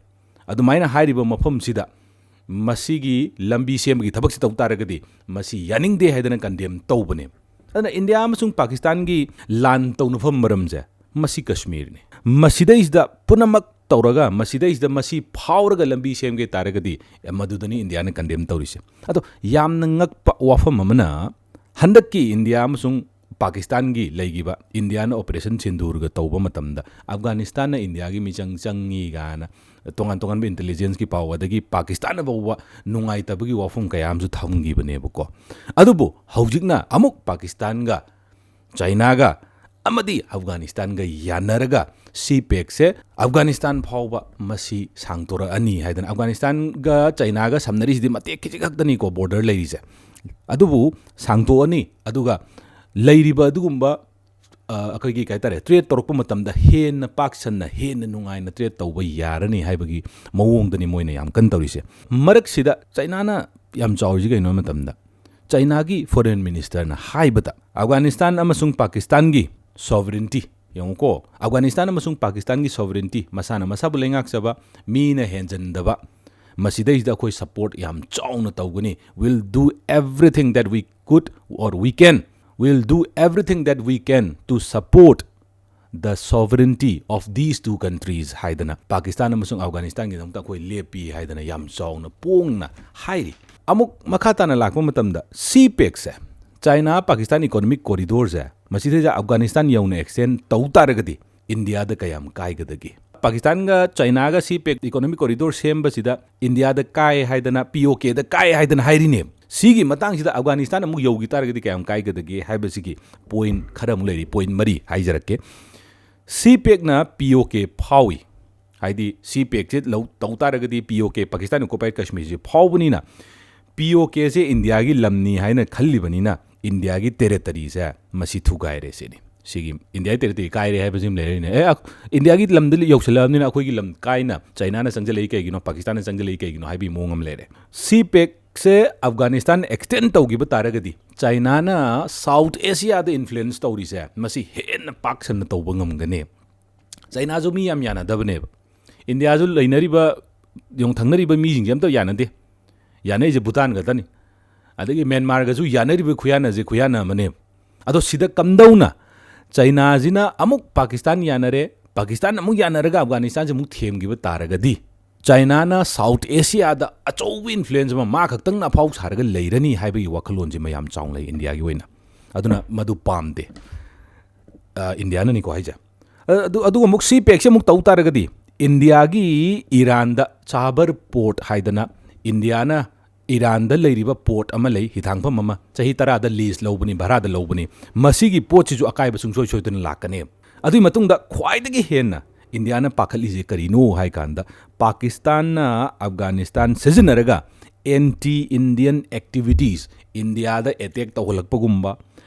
ꯑꯗꯨꯃꯥꯏꯅ ꯍꯥꯏꯔꯤꯕ ꯃꯐꯝꯁꯤꯗ ꯃꯁꯤꯒꯤ ꯂꯝꯕꯤ ꯁꯦꯝꯕꯒꯤ ꯊꯕꯛꯁꯤ ꯇꯧ ꯇꯥꯔꯒꯗꯤ ꯃꯁꯤ ꯌꯥꯅꯤꯡꯗꯦ ꯍꯥꯏꯗꯅ ꯀꯟꯗꯦꯝ ꯇꯧꯕꯅꯦ꯫ ꯑꯗꯨꯅ ꯏꯟꯗꯤꯌꯥ ꯑꯃꯁꯨꯡ ꯄꯥꯀꯤꯁꯇꯥꯟꯒꯤ ꯂꯥꯟ ꯇꯧꯅꯐꯝ ꯃꯔꯝꯁꯦ ꯃꯁꯤ ꯀꯁꯃꯤꯔꯅꯤ꯫ ꯃꯁꯤꯗꯩꯁꯤꯗ ꯄꯨꯝꯅꯃꯛ ꯇꯧꯔꯒ, ꯃꯁꯤꯗꯩꯁꯤꯗ ꯃꯁꯤ ꯐꯥꯎꯔꯒ ꯂꯝꯕꯤ ꯁꯦꯝꯒꯦ ꯇꯥꯔꯒꯗꯤ ꯃꯗꯨꯗꯅꯤ ꯏꯟꯗꯤꯌꯥꯅ ꯀꯟꯗꯦꯝ ꯇꯧꯔꯤꯁꯦ꯫ ꯑꯗꯣ ꯌꯥꯝꯅ ꯉꯛꯄ ꯋꯥꯐꯝ ꯑꯃꯅ, ꯍꯟꯗꯛꯀꯤ ꯏꯟꯗꯤꯌꯥ ꯑꯃꯁꯨꯡ ꯄꯥꯀꯤꯁꯇꯥꯟꯒꯤ ꯂꯩꯈꯤꯕ, ꯏꯟꯗꯤꯌꯥꯅ ꯑꯣꯄꯔꯦꯁꯟ ꯁꯤꯟꯗꯨꯔꯒ ꯇꯧꯕ ꯃꯇꯝꯗ ꯑꯐꯒꯥꯅꯤꯁꯇꯥꯟꯅ ꯏꯟꯗꯤꯌꯥꯒꯤ ꯃꯤꯆꯪ ꯆꯪꯉꯤ ꯀꯥꯏꯅ ꯇꯣꯉꯥꯟ ꯇꯣꯉꯥꯟꯕ ꯏꯟꯇꯦꯂꯤꯖꯦꯟꯁꯀꯤ ꯄꯥꯎ, ꯑꯗꯒꯤ ꯄꯥꯀꯤꯁꯇꯥꯟꯅ ꯐꯥꯎꯕ ꯅꯨꯡꯉꯥꯏꯇꯕꯒꯤ ꯋꯥꯐꯝ ꯀꯌꯥ ꯑꯃꯁꯨ ꯊꯝꯈꯤꯕꯅꯦꯕꯀꯣ꯫ ꯑꯗꯨꯕꯨ ꯍꯧꯖꯤꯛꯅ ꯑꯃꯨꯛ ꯄꯥꯀꯤꯁꯇꯥꯟꯒ, ꯆꯥꯏꯅꯥꯒ ꯑꯃꯗꯤ ꯑꯐꯒꯥꯅꯤꯁꯇꯥꯟꯒ ꯌꯥꯅꯔꯒ ꯁꯤ ꯄꯦꯛꯁꯦ ꯑꯐꯒꯥꯅꯤꯁꯇꯥꯟ ꯐꯥꯎꯕ ꯃꯁꯤ ꯁꯥꯡꯗꯣꯔꯛꯑꯅꯤ ꯍꯥꯏꯗꯅ, ꯑꯐꯒꯥꯅꯤꯁꯇꯥꯟꯒ ꯆꯥꯏꯅꯥꯒ ꯁꯝꯅꯔꯤꯁꯤꯗꯤ ꯃꯇꯦꯛ ꯈꯤꯖꯤꯛ ꯈꯛꯇꯅꯤꯀꯣ ꯕꯣꯔꯗꯔ ꯂꯩꯔꯤꯁꯦ, ꯑꯗꯨꯕꯨ ꯁꯥꯡꯗꯣꯛꯑꯅꯤ꯫ ꯑꯗꯨꯒ ꯂꯩꯔꯤꯕ ꯑꯗꯨꯒꯨꯝꯕ, ꯑ, ꯑꯩꯈꯣꯏꯒꯤ ꯀꯩ ꯍꯥꯏꯇꯥꯔꯦ, ꯇ꯭ꯔꯦꯠ ꯇꯧꯔꯛꯄ ꯃꯇꯝꯗ ꯍꯦꯟꯅ ꯄꯥꯛ ꯁꯟꯅ, ꯍꯦꯟꯅ ꯅꯨꯡꯉꯥꯏꯅ ꯇ꯭ꯔꯦꯠ ꯇꯧꯕ ꯌꯥꯔꯅꯤ ꯍꯥꯏꯕꯒꯤ ꯃꯑꯣꯡꯗꯅꯤ ꯃꯣꯏꯅ ꯌꯥꯝ ꯀꯟꯅ ꯇꯧꯔꯤꯁꯦ꯫ ꯃꯔꯛꯁꯤꯗ ꯆꯥꯏꯅꯥꯅ ꯌꯥꯝ ꯆꯥꯎꯔꯤꯁꯤ ꯀꯩꯅꯣ ꯍꯥꯏꯕ ꯃꯇꯝꯗ, ꯆꯥꯏꯅꯥꯒꯤ ꯐꯣꯔꯦꯟ ꯃꯤꯅꯤꯁꯇꯔꯅ ꯍꯥꯏꯕꯗ, ꯑꯐꯒꯥꯅꯤꯁꯇꯥꯟ ꯑꯃꯁꯨꯡ ꯄꯥꯀꯤꯁꯇꯥꯟꯒꯤ ꯁꯣꯚꯔꯦꯟꯇꯤ, ꯌꯦꯡꯉꯨꯀꯣ, ꯑꯐꯒꯥꯅꯤꯁꯇꯥꯟ ꯑꯃꯁꯨꯡ ꯄꯥꯀꯤꯁꯇꯥꯟꯒꯤ ꯁꯣꯚꯔꯦꯟꯇꯤ, ꯃꯁꯥꯅ ꯃꯁꯥꯕꯨ ꯂꯩꯉꯥꯛꯆꯕ, ꯃꯤꯅ ꯍꯦꯟꯖꯟꯗꯕ, ꯃꯁꯤꯗꯩꯁꯤꯗ ꯑꯩꯈꯣꯏ ꯁꯄꯣꯔꯠ ꯌꯥꯝ ꯆꯥꯎꯅ ꯇꯧꯒꯅꯤ꯫ We'll do everything that we could or we can. We'll do everything that we can to support the sovereignty of these two countries ꯍꯥꯏꯗꯅ, ꯄꯥꯀꯤꯁꯇꯥꯟ ꯑꯃꯁꯨꯡ ꯑꯐꯒꯥꯅꯤꯁꯇꯥꯟꯒꯤꯗꯃꯛꯇ ꯑꯩꯈꯣꯏ ꯂꯦꯞꯄꯤ ꯍꯥꯏꯗꯅ ꯌꯥꯝ ꯆꯥꯎꯅ ꯄꯣꯡꯅ ꯍꯥꯏꯔꯤ꯫ ꯑꯃꯨꯛ ꯃꯈꯥ ꯇꯥꯅ ꯂꯥꯛꯄ ꯃꯇꯝꯗ, ꯁꯤ ꯄꯦꯛꯁꯦ, ꯆꯥꯏꯅꯥ ꯄꯥꯀꯤꯁꯇꯥꯟ ꯏꯀꯣꯅꯣꯃꯤꯛ ꯀꯣꯔꯤꯗꯣꯔꯁꯦ, ꯃꯁꯤꯗꯩꯗ ꯑꯐꯒꯥꯅꯤꯁꯇꯥꯟ ꯌꯧꯅ ꯑꯦꯛꯁꯇꯦꯟ ꯇꯧ ꯇꯥꯔꯒꯗꯤ ꯏꯟꯗꯤꯌꯥꯗ ꯀꯌꯥꯝ ꯀꯥꯏꯒꯗꯒꯦ? ꯄꯥꯀꯤꯁꯇꯥꯟꯒ ꯆꯥꯏꯅꯥꯒ ꯁꯤ ꯄꯦꯛ ꯏꯀꯣꯅꯣꯃꯤꯛ ꯀꯣꯔꯤꯗꯣꯔ ꯁꯦꯝꯕꯁꯤꯗ ꯏꯟꯗꯤꯌꯥꯗ ꯀꯥꯏ ꯍꯥꯏꯗꯅ, ꯄꯤ ꯑꯣ ꯀꯦꯗ ꯀꯥꯏ ꯍꯥꯏꯗꯅ ꯍꯥꯏꯔꯤꯅꯦꯕ꯫ ꯁꯤꯒꯤ ꯃꯇꯥꯡꯁꯤꯗ ꯑꯐꯒꯥꯅꯤꯁꯇꯥꯟ ꯑꯃꯨꯛ ꯌꯧꯈꯤ ꯇꯥꯔꯒꯗꯤ ꯀꯌꯥꯝ ꯀꯥꯏꯒꯗꯒꯦ ꯍꯥꯏꯕꯁꯤꯒꯤ ꯄꯣꯏꯟ ꯈꯔ ꯑꯃꯨꯛ ꯂꯩꯔꯤ, ꯄꯣꯏꯟ ꯃꯔꯤ ꯍꯥꯏꯖꯔꯛꯀꯦ꯫ ꯁꯤ ꯄꯦꯛꯅ ꯄꯤ ꯑꯣ ꯀꯦ ꯐꯥꯎꯏ, ꯍꯥꯏꯗꯤ ꯁꯤ ꯄꯦꯛꯁꯦ ꯂꯧ ꯇꯧ ꯇꯥꯔꯒꯗꯤ ꯄꯤ ꯑꯣ ꯀꯦ, ꯄꯥꯀꯤꯁꯇꯥꯟ ꯑꯣꯀꯨꯄꯥꯏꯠ ꯀꯥꯁꯃꯤꯔꯁꯦ ꯐꯥꯎꯕꯅꯤꯅ, ꯄꯤ ꯑꯣ ꯀꯦꯁꯦ ꯏꯟꯗꯤꯌꯥꯒꯤ ꯂꯝꯅꯤ ꯍꯥꯏꯅ ꯈꯜꯂꯤꯕꯅꯤꯅ ꯏꯟꯗꯤꯌꯥꯒꯤ ꯇꯦꯔꯤꯇꯣꯔꯤꯁꯦ ꯃꯁꯤ ꯊꯨꯒꯥꯏꯔꯦ ꯁꯤꯅꯤ꯫ ꯁꯤꯒꯤ ꯏꯟꯗꯤꯌꯥꯒꯤ ꯇꯦꯔꯤꯇꯣꯔꯤ ꯀꯥꯏꯔꯦ ꯍꯥꯏꯕꯁꯤꯃ ꯂꯩꯔꯦꯅꯦ꯫ ꯑꯦ, ꯑ, ꯏꯟꯗꯤꯌꯥꯒꯤ ꯂꯝꯗ ꯌꯧꯁꯤꯜꯂꯛꯑꯕꯅꯤꯅ ꯑꯩꯈꯣꯏꯒꯤ ꯂꯝ ꯀꯥꯏꯅ ꯆꯥꯏꯅꯥꯅ ꯆꯪꯁꯤꯜꯂꯛꯏ ꯀꯩꯒꯤꯅꯣ, ꯄꯥꯀꯤꯁꯇꯥꯟꯅ ꯆꯪꯁꯤꯜꯂꯛꯏ ꯀꯩꯒꯤꯅꯣ ꯍꯥꯏꯕꯒꯤ ꯃꯑꯣꯡ ꯑꯃ ꯂꯩꯔꯦ꯫ ꯁꯤ ꯄꯦꯛꯁꯦ ꯑꯐꯒꯥꯅꯤꯁꯇꯥꯟ ꯑꯦꯛꯁꯇꯦꯟ ꯇꯧꯈꯤꯕ ꯇꯥꯔꯒꯗꯤ ꯆꯥꯏꯅꯥꯅ ꯁꯥꯎꯠ ꯑꯦꯁꯤꯌꯥꯗ ꯏꯟꯐ꯭ꯂꯨꯌꯦꯟꯁ ꯇꯧꯔꯤꯁꯦ ꯃꯁꯤ ꯍꯦꯟꯅ ꯄꯥꯛ ꯁꯟꯅ ꯇꯧꯕ ꯉꯝꯒꯅꯤ꯫ ꯆꯥꯏꯅꯥꯁꯨ ꯃꯤ ꯌꯥꯝ ꯌꯥꯅꯗꯕꯅꯦꯕ꯫ ꯏꯟꯗꯤꯌꯥꯁꯨ ꯂꯩꯅꯔꯤꯕ, ꯌꯣꯡ ꯊꯪꯅꯔꯤꯕ ꯃꯤꯁꯤꯡꯁꯦ ꯑꯝꯇ ꯌꯥꯅꯗꯦ꯫ ꯌꯥꯅꯔꯤꯁꯦ ꯚꯨꯇꯥꯟ ꯈꯛꯇꯅꯤ꯫ ꯑꯗꯒꯤ ꯃ꯭ꯌꯥꯟꯃꯥꯔꯒꯁꯨ ꯌꯥꯅꯔꯤꯕ ꯈꯨꯌꯥꯅꯁꯦ ꯈꯨꯌꯥꯅ ꯑꯃꯅꯦꯕ꯫ ꯑꯗꯣ ꯁꯤꯗ ꯀꯝꯗꯧꯅ ꯆꯥꯏꯅꯥꯁꯤꯅ ꯑꯃꯨꯛ ꯄꯥꯀꯤꯁꯇꯥꯟ ꯌꯥꯅꯔꯦ, ꯄꯥꯀꯤꯁꯇꯥꯟ ꯑꯃꯨꯛ ꯌꯥꯅꯔꯒ ꯑꯐꯒꯥꯅꯤꯁꯇꯥꯟꯁꯦ ꯑꯃꯨꯛ ꯊꯦꯝꯈꯤꯕ ꯇꯥꯔꯒꯗꯤ ꯆꯥꯏꯅꯥꯅ ꯁꯥꯎꯠ ꯑꯦꯁꯤꯌꯥꯗ ꯑꯆꯧꯕ ꯏꯟꯐ꯭ꯂꯨꯌꯦꯟꯁ ꯑꯃ ꯃꯥ ꯈꯛꯇꯪꯅ ꯑꯐꯥꯎ ꯁꯥꯔꯒ ꯂꯩꯔꯅꯤ ꯍꯥꯏꯕꯒꯤ ꯋꯥꯈꯜꯂꯣꯟꯁꯦ ꯃꯌꯥꯝ ꯆꯥꯎꯅ ꯂꯩ ꯏꯟꯗꯤꯌꯥꯒꯤ ꯑꯣꯏꯅ꯫ ꯑꯗꯨꯅ ꯃꯗꯨ ꯄꯥꯝꯗꯦ꯫ ꯑ, ꯏꯟꯗꯤꯌꯥꯅꯅꯤꯀꯣ ꯍꯥꯏꯁꯦ꯫ ꯑ, ꯑꯗꯨ, ꯑꯗꯨꯒ ꯑꯃꯨꯛ ꯁꯤ ꯄꯦꯛꯁꯦ ꯑꯃꯨꯛ ꯇꯧ ꯇꯥꯔꯒꯗꯤ ꯏꯟꯗꯤꯌꯥꯒꯤ ꯏꯔꯥꯟꯗ ꯆꯥꯕꯔ ꯄꯣꯔꯠ ꯍꯥꯏꯗꯅ ꯏꯟꯗꯤꯌꯥꯅ ꯏꯔꯥꯟꯗ ꯂꯩꯔꯤꯕ ꯄꯣꯔꯠ ꯑꯃ ꯂꯩ, ꯍꯤꯊꯥꯡꯐꯝ ꯑꯃ, ꯆꯍꯤ ꯇꯔꯥꯗ ꯂꯤꯖ ꯂꯧꯕꯅꯤ, ꯚꯔꯥꯗ ꯂꯧꯕꯅꯤ꯫ ꯃꯁꯤꯒꯤ ꯄꯣꯠꯁꯤꯁꯨ ꯑꯀꯥꯏꯕ ꯁꯨꯡꯁꯣꯏ ꯁꯣꯏꯗꯅ ꯂꯥꯛꯀꯅꯤ꯫ ꯑꯗꯨꯒꯤ ꯃꯇꯨꯡꯗ ꯈ꯭ꯋꯥꯏꯗꯒꯤ ꯍꯦꯟꯅ ꯏꯟꯗꯤꯌꯥꯅ ꯄꯥꯈꯠꯂꯤꯁꯦ ꯀꯔꯤꯅꯣ ꯍꯥꯏ ꯀꯥꯟꯗ, ꯄꯥꯀꯤꯁꯇꯥꯟꯅ ꯑꯐꯒꯥꯅꯤꯁꯇꯥꯟ ꯁꯤꯖꯤꯟꯅꯔꯒ ꯑꯦꯟꯇꯤ ꯏꯟꯗꯤꯌꯟ ꯑꯦꯛꯇꯤꯚꯤꯇꯤꯁ ꯏꯟꯗꯤꯌꯥꯗ ꯑꯦꯇꯦꯛ ꯇꯧꯍꯜꯂꯛꯄꯒꯨꯝꯕ,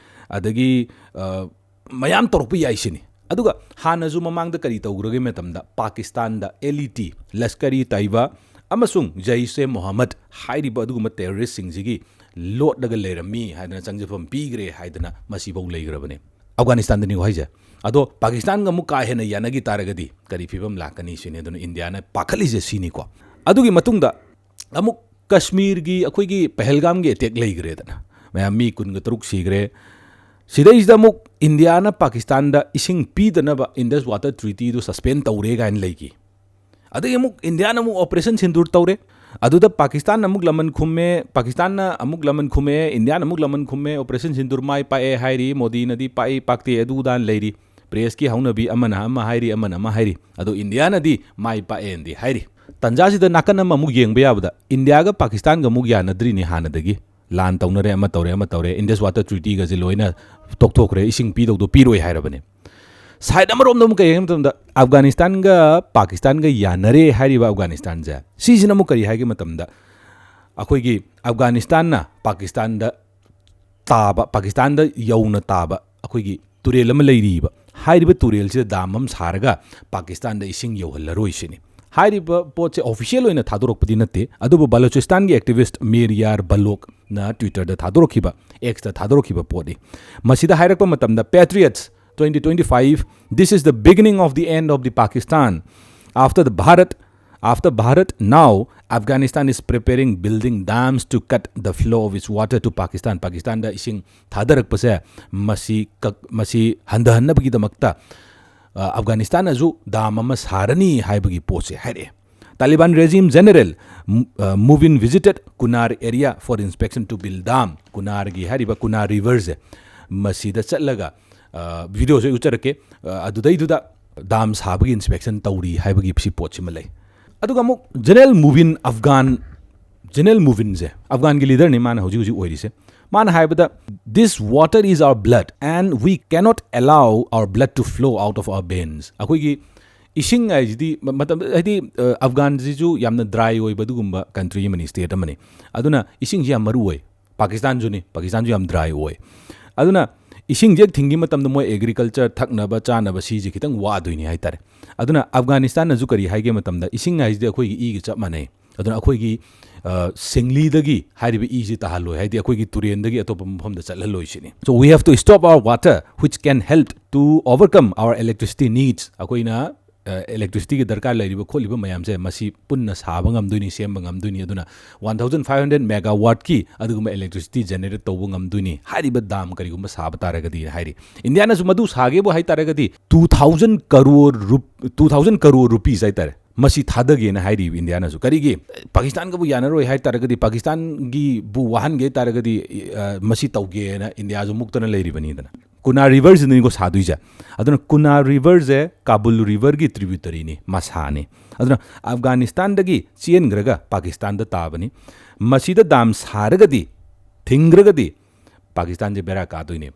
ꯑꯗꯒꯤ, ꯑ, ꯃꯌꯥꯝ ꯇꯧꯔꯛꯄ ꯌꯥꯏ ꯁꯤꯅꯤ꯫ ꯑꯗꯨꯒ ꯍꯥꯟꯅꯁꯨ ꯃꯃꯥꯡꯗ ꯀꯔꯤ ꯇꯧꯈ꯭ꯔꯒꯦ ꯃꯇꯝꯗ, ꯄꯥꯀꯤꯁꯇꯥꯟꯗ ꯑꯦꯜ ꯏ ꯇꯤ, ꯂꯁꯀꯔꯤ ꯇꯥꯏꯕꯥ ꯑꯃꯁꯨꯡ ꯖꯩꯁꯦ ꯃꯣꯍꯝꯃꯗ ꯍꯥꯏꯔꯤꯕ ꯑꯗꯨꯒꯨꯝꯕ ꯇꯦꯔꯣꯔꯤꯁꯁꯤꯡꯁꯤꯒꯤ ꯂꯣꯠꯂꯒ ꯂꯩꯔꯝꯃꯤ ꯍꯥꯏꯗꯅ ꯆꯪꯖꯐꯝ ꯄꯤꯈ꯭ꯔꯦ ꯍꯥꯏꯗꯅ ꯃꯁꯤꯐꯧ ꯂꯩꯈ꯭ꯔꯕꯅꯦ꯫ ꯑꯐꯒꯥꯅꯤꯁꯇꯥꯟꯗꯅꯤꯀꯣ ꯍꯥꯏꯁꯦ꯫ ꯑꯗꯣ ꯄꯥꯀꯤꯁꯇꯥꯟꯒ ꯑꯃꯨꯛ ꯀꯥ ꯍꯦꯟꯅ ꯌꯥꯅꯈꯤ ꯇꯥꯔꯒꯗꯤ ꯀꯔꯤ ꯐꯤꯕꯝ ꯂꯥꯛꯀꯅꯤ ꯁꯤꯅꯤ꯫ ꯑꯗꯨꯅ ꯏꯟꯗꯤꯌꯥꯅ ꯄꯥꯈꯠꯂꯤꯁꯦ ꯁꯤꯅꯤꯀꯣ꯫ ꯑꯗꯨꯒꯤ ꯃꯇꯨꯡꯗ ꯑꯃꯨꯛ ꯀꯥꯁꯃꯤꯔꯒꯤ ꯑꯩꯈꯣꯏꯒꯤ ꯄꯍꯜꯒꯥꯝꯒꯤ ꯑꯦꯇꯦꯛ ꯂꯩꯈ꯭ꯔꯦꯗꯅ, ꯃꯌꯥꯝ ꯃꯤ ꯀꯨꯟꯒ ꯇꯔꯨꯛ ꯁꯤꯈ꯭ꯔꯦ꯫ ꯁꯤꯗꯩꯁꯤꯗ ꯑꯃꯨꯛ ꯏꯟꯗꯤꯌꯥꯅ ꯄꯥꯀꯤꯁꯇꯥꯟꯗ ꯏꯁꯤꯡ ꯄꯤꯗꯅꯕ ꯏꯟꯗꯁ ꯋꯥꯇꯔ ꯇ꯭ꯔꯤꯇꯤꯗꯨ ꯁꯁꯄꯦꯟ ꯇꯧꯔꯦ ꯀꯥꯏꯅ ꯂꯩꯈꯤ꯫ ꯑꯗꯒꯤ ꯑꯃꯨꯛ ꯏꯟꯗꯤꯌꯥꯅ ꯑꯃꯨꯛ ꯑꯣꯄꯔꯦꯁꯟ ꯁꯤꯟꯗꯨꯔ ꯇꯧꯔꯦ꯫ ꯑꯗꯨꯗ ꯄꯥꯀꯤꯁꯇꯥꯟꯅ ꯑꯃꯨꯛ ꯂꯃꯟ ꯈꯨꯝꯃꯦ, ꯄꯥꯀꯤꯁꯇꯥꯟꯅ ꯑꯃꯨꯛ ꯂꯃꯟ ꯈꯨꯝꯃꯦ, ꯏꯟꯗꯤꯌꯥꯅ ꯑꯃꯨꯛ ꯂꯃꯟ ꯈꯨꯝꯃꯦ, ꯑꯣꯄꯔꯦꯁꯟ ꯁꯤꯟꯗꯨꯔ ꯃꯥꯏ ꯄꯥꯛꯑꯦ ꯍꯥꯏꯔꯤ, ꯃꯣꯗꯤꯅꯗꯤ ꯄꯥꯛꯏ ꯄꯥꯛꯇꯦ ꯑꯗꯨꯗꯥꯅ ꯂꯩꯔꯤ꯫ ꯄ꯭ꯔꯦꯁꯀꯤ ꯍꯧꯅꯕꯤ, ꯑꯃꯅ ꯑꯃ ꯍꯥꯏꯔꯤ, ꯑꯃꯅ ꯑꯃ ꯍꯥꯏꯔꯤ꯫ ꯑꯗꯣ ꯏꯟꯗꯤꯌꯥꯅꯗꯤ ꯃꯥꯏ ꯄꯥꯛꯑꯦꯅꯗꯤ ꯍꯥꯏꯔꯤ꯫ ꯇꯟꯖꯥꯁꯤꯗ ꯅꯥꯀꯟ ꯑꯃꯃꯨꯛ ꯌꯦꯡꯕ ꯌꯥꯕꯗ, ꯏꯟꯗꯤꯌꯥꯒ ꯄꯥꯀꯤꯁꯇꯥꯟꯒ ꯑꯃꯨꯛ ꯌꯥꯅꯗ꯭ꯔꯤꯅꯤ ꯍꯥꯟꯅꯗꯒꯤ꯫ ꯂꯥꯟ ꯇꯧꯅꯔꯦ, ꯑꯃ ꯇꯧꯔꯦ, ꯑꯃ ꯇꯧꯔꯦ, ꯏꯟꯗꯁ ꯋꯥꯇꯔ ꯇ꯭ꯔꯤꯇꯤꯒꯁꯦ ꯂꯣꯏꯅ ꯇꯣꯛꯊꯣꯛꯈ꯭ꯔꯦ, ꯏꯁꯤꯡ ꯄꯤꯗꯧꯗꯣ ꯄꯤꯔꯣꯏ ꯍꯥꯏꯔꯕꯅꯦ꯫ ꯁꯥꯏꯠ ꯑꯃꯔꯣꯝꯗ ꯑꯃꯨꯛ ꯀꯩ ꯍꯥꯏꯒꯦ ꯃꯇꯝꯗ, ꯑꯐꯒꯥꯅꯤꯁꯇꯥꯟꯒ ꯄꯥꯀꯤꯁꯇꯥꯟꯒ ꯌꯥꯅꯔꯦ ꯍꯥꯏꯔꯤꯕ ꯑꯐꯒꯥꯅꯤꯁꯇꯥꯟꯁꯦ, ꯁꯤꯁꯤꯅ ꯑꯃꯨꯛ ꯀꯔꯤ ꯍꯥꯏꯒꯦ ꯃꯇꯝꯗ, ꯑꯩꯈꯣꯏꯒꯤ ꯑꯐꯒꯥꯅꯤꯁꯇꯥꯟꯅ ꯄꯥꯀꯤꯁꯇꯥꯟꯗ ꯇꯥꯕ, ꯄꯥꯀꯤꯁꯇꯥꯟꯗ ꯌꯧꯅ ꯇꯥꯕ ꯑꯩꯈꯣꯏꯒꯤ ꯇꯨꯔꯦꯜ ꯑꯃ ꯂꯩꯔꯤꯕ, ꯍꯥꯏꯔꯤꯕ ꯇꯨꯔꯦꯜꯁꯤꯗ ꯗꯥꯝ ꯑꯃ ꯁꯥꯔꯒ ꯄꯥꯀꯤꯁꯇꯥꯟꯗ ꯏꯁꯤꯡ ꯌꯧꯍꯜꯂꯔꯣꯏ ꯁꯤꯅꯤ꯫ ꯍꯥꯏꯔꯤꯕ ꯄꯣꯠꯁꯦ ꯑꯣꯐꯤꯁꯤꯌꯦꯜ ꯑꯣꯏꯅ ꯊꯥꯗꯣꯔꯛꯄꯗꯤ ꯅꯠꯇꯦ, ꯑꯗꯨꯕꯨ ꯕꯂꯨꯆꯤꯁꯇꯥꯟꯒꯤ ꯑꯦꯛꯇꯤꯚꯤꯁꯠ ꯃꯤꯔ ꯌꯥꯔ ꯕꯂꯣꯛꯅ ꯇ꯭ꯋꯤꯇꯔꯗ ꯊꯥꯗꯣꯔꯛꯈꯤꯕ, ꯑꯦꯛꯁꯇ ꯊꯥꯗꯣꯔꯛꯈꯤꯕ ꯄꯣꯠꯅꯤ꯫ ꯃꯁꯤꯗ ꯍꯥꯏꯔꯛꯄ ꯃꯇꯝꯗ, "Patriots, twenty twenty-five, this is the beginning of the end of the Pakistan. After the Bharat, after Bharat, now Afghanistan is preparing building dams to cut the flow of its water to Pakistan." ꯄꯥꯀꯤꯁꯇꯥꯟꯗ ꯏꯁꯤꯡ ꯊꯥꯗꯔꯛꯄꯁꯦ ꯃꯁꯤ ꯀꯛ-, ꯃꯁꯤ ꯍꯟꯊꯍꯟꯅꯕꯒꯤꯗꯃꯛꯇ, ꯑ, ꯑꯐꯒꯥꯅꯤꯁꯇꯥꯟꯅꯁꯨ dam ꯑꯃ ꯁꯥꯔꯅꯤ ꯍꯥꯏꯕꯒꯤ ꯄꯣꯠꯁꯦ ꯍꯥꯏꯔꯛꯑꯦ꯫ Taliban regime general, ꯃꯨ-, ꯑ, Mubin visited Kunar area for inspection to build dam. ꯀꯨꯅꯥꯔꯒꯤ ꯍꯥꯏꯔꯤꯕ ꯀꯨꯅꯥꯔ ꯔꯤꯚꯔꯁꯦ ꯃꯁꯤꯗ ꯆꯠꯂꯒ, ꯑ, ꯚꯤꯗꯤꯑꯣꯁꯨ ꯑꯩ ꯎꯠꯆꯔꯛꯀꯦ꯫ ꯑ, ꯑꯗꯨꯗꯩꯗꯨꯗ ꯗꯥꯝ ꯁꯥꯕꯒꯤ ꯏꯟꯁꯄꯦꯛꯁꯟ ꯇꯧꯔꯤ ꯍꯥꯏꯕꯒꯤ ꯁꯤ ꯄꯣꯠꯁꯤꯃ ꯂꯩ꯫ ꯑꯗꯨꯒ ꯑꯃꯨꯛ ꯖꯦꯅꯔꯦꯜ ꯃꯨꯕꯤꯟ, ꯑꯐꯒꯥꯟ ꯖꯦꯅꯔꯦꯜ ꯃꯨꯕꯤꯟꯁꯦ, ꯑꯐꯒꯥꯟꯒꯤ ꯂꯤꯗꯔꯅꯤ ꯃꯥꯅ ꯍꯧꯖꯤꯛ ꯍꯧꯖꯤꯛ ꯑꯣꯏꯔꯤꯁꯦ꯫ ꯃꯥꯅ ꯍꯥꯏꯕꯗ, "This water is our blood and we cannot allow our blood to flow out of our veins." ꯑꯩꯈꯣꯏꯒꯤ ꯏꯁꯤꯡ ꯍꯥꯏꯁꯤꯗꯤ ꯃ-, ꯃꯇꯝ, ꯍꯥꯏꯗꯤ, ꯑ, ꯑꯐꯒꯥꯟꯁꯤꯁꯨ ꯌꯥꯝꯅ ꯗ꯭ꯔꯥꯏ ꯑꯣꯏꯕ ꯑꯗꯨꯒꯨꯝꯕ ꯀꯟꯇ꯭ꯔꯤ ꯑꯃꯅꯤ, ꯁ꯭ꯇꯦꯠ ꯑꯃꯅꯤ꯫ ꯑꯗꯨꯅ ꯏꯁꯤꯡꯁꯤ ꯌꯥꯝ ꯃꯔꯨ ꯑꯣꯏ꯫ ꯄꯥꯀꯤꯁꯇꯥꯟꯁꯨꯅꯤ, ꯄꯥꯀꯤꯁꯇꯥꯟꯁꯨ ꯌꯥꯝ ꯗ꯭ꯔꯥꯏ ꯑꯣꯏ꯫ ꯑꯗꯨꯅ ꯏꯁꯤꯡꯁꯦ ꯍꯦꯛ ꯊꯤꯡꯈꯤꯕ ꯃꯇꯝꯗ ꯃꯣꯏ ꯑꯦꯒ꯭ꯔꯤꯀꯜꯆꯔ, ꯊꯛꯅꯕ ꯆꯥꯅꯕ, ꯁꯤꯁꯦ ꯈꯤꯇꯪ ꯋꯥꯗꯣꯏꯅꯤ ꯍꯥꯏꯇꯥꯔꯦ꯫ ꯑꯗꯨꯅ ꯑꯐꯒꯥꯅꯤꯁꯇꯥꯟꯅꯁꯨ ꯀꯔꯤ ꯍꯥꯏꯒꯦ ꯃꯇꯝꯗ, ꯏꯁꯤꯡ ꯍꯥꯏꯁꯤꯗꯤ ꯑꯩꯈꯣꯏꯒꯤ ꯏꯒ ꯆꯞ ꯃꯥꯟꯅꯩ꯫ ꯑꯗꯨꯅ ꯑꯩꯈꯣꯏꯒꯤ, ꯑ, ꯁꯤꯡꯂꯤꯗꯒꯤ ꯍꯥꯏꯔꯤꯕ ꯏꯁꯤ ꯇꯥꯍꯜꯂꯣꯏ, ꯍꯥꯏꯗꯤ ꯑꯩꯈꯣꯏꯒꯤ ꯇꯨꯔꯦꯟꯗꯒꯤ ꯑꯇꯣꯞꯄ ꯃꯐꯝꯗ ꯆꯠꯍꯜꯂꯣꯏ ꯁꯤꯅꯤ꯫ So we have to stop our water which can help to overcome our electricity needs. ꯑꯩꯈꯣꯏꯅ, ꯑ, ꯏꯂꯦꯛꯇ꯭ꯔꯤꯁꯤꯇꯤꯒꯤ ꯗꯔꯀꯥꯔ ꯂꯩꯔꯤꯕ ꯈꯣꯠꯂꯤꯕ ꯃꯌꯥꯝꯁꯦ ꯃꯁꯤ ꯄꯨꯟꯅ ꯁꯥꯕ ꯉꯝꯗꯣꯏꯅꯤ, ꯁꯦꯝꯕ ꯉꯝꯗꯣꯏꯅꯤ꯫ ꯑꯗꯨꯅ one thousand five hundred megawattꯀꯤ ꯑꯗꯨꯒꯨꯝꯕ ꯏꯂꯦꯛꯇ꯭ꯔꯤꯁꯤꯇꯤ ꯖꯦꯅꯦꯔꯦꯠ ꯇꯧꯕ ꯉꯝꯗꯣꯏꯅꯤ, ꯍꯥꯏꯔꯤꯕ ꯗꯥꯝ ꯀꯔꯤꯒꯨꯝꯕ ꯁꯥꯕ ꯇꯥꯔꯒꯗꯤ ꯍꯥꯏꯔꯤ꯫ ꯏꯟꯗꯤꯌꯥꯅꯁꯨ ꯃꯗꯨ ꯁꯥꯒꯦꯕꯨ ꯍꯥꯏ ꯇꯥꯔꯒꯗꯤ two thousand crore roof-, two thousand crore rupees ꯍꯥꯏꯇꯥꯔꯦ, ꯃꯁꯤ ꯊꯥꯗꯒꯦꯅ ꯍꯥꯏꯔꯤꯕ ꯏꯟꯗꯤꯌꯥꯅꯁꯨ꯫ ꯀꯔꯤꯒꯤ? ꯄꯥꯀꯤꯁꯇꯥꯟꯒꯕꯨ ꯌꯥꯅꯔꯣꯏ ꯍꯥꯏ ꯇꯥꯔꯒꯗꯤ, ꯄꯥꯀꯤꯁꯇꯥꯟꯒꯤꯕꯨ ꯋꯥꯍꯟꯒꯦ ꯍꯥꯏ ꯇꯥꯔꯒꯗꯤ, ꯑ, ꯃꯁꯤ ꯇꯧꯒꯦꯅ ꯏꯟꯗꯤꯌꯥꯁꯨ ꯃꯨꯛꯇꯅ ꯂꯩꯔꯤꯕꯅꯤꯗꯅ꯫ ꯀꯨꯅꯥ ꯔꯤꯚꯔꯁꯤꯗꯅꯤꯀꯣ ꯁꯥꯗꯣꯏꯁꯦ꯫ ꯑꯗꯨꯅ ꯀꯨꯅꯥ ꯔꯤꯚꯔꯁꯦ ꯀꯥꯕꯨꯜ ꯔꯤꯚꯔꯒꯤ ꯇ꯭ꯔꯤꯕ꯭ꯌꯨꯇꯔꯤꯅꯤ, ꯃꯁꯥꯅꯤ꯫ ꯑꯗꯨꯅ ꯑꯐꯒꯥꯅꯤꯁꯇꯥꯟꯗꯒꯤ ꯆꯦꯟꯈ꯭ꯔꯒ ꯄꯥꯀꯤꯁꯇꯥꯟꯗ ꯇꯥꯕꯅꯤ꯫ ꯃꯁꯤꯗ ꯗꯥꯝ ꯁꯥꯔꯒꯗꯤ, ꯊꯤꯡꯈ꯭ꯔꯒꯗꯤ ꯄꯥꯀꯤꯁꯇꯥꯟꯁꯦ ꯕꯦꯔꯥ ꯀꯥꯗꯣꯏꯅꯦ꯫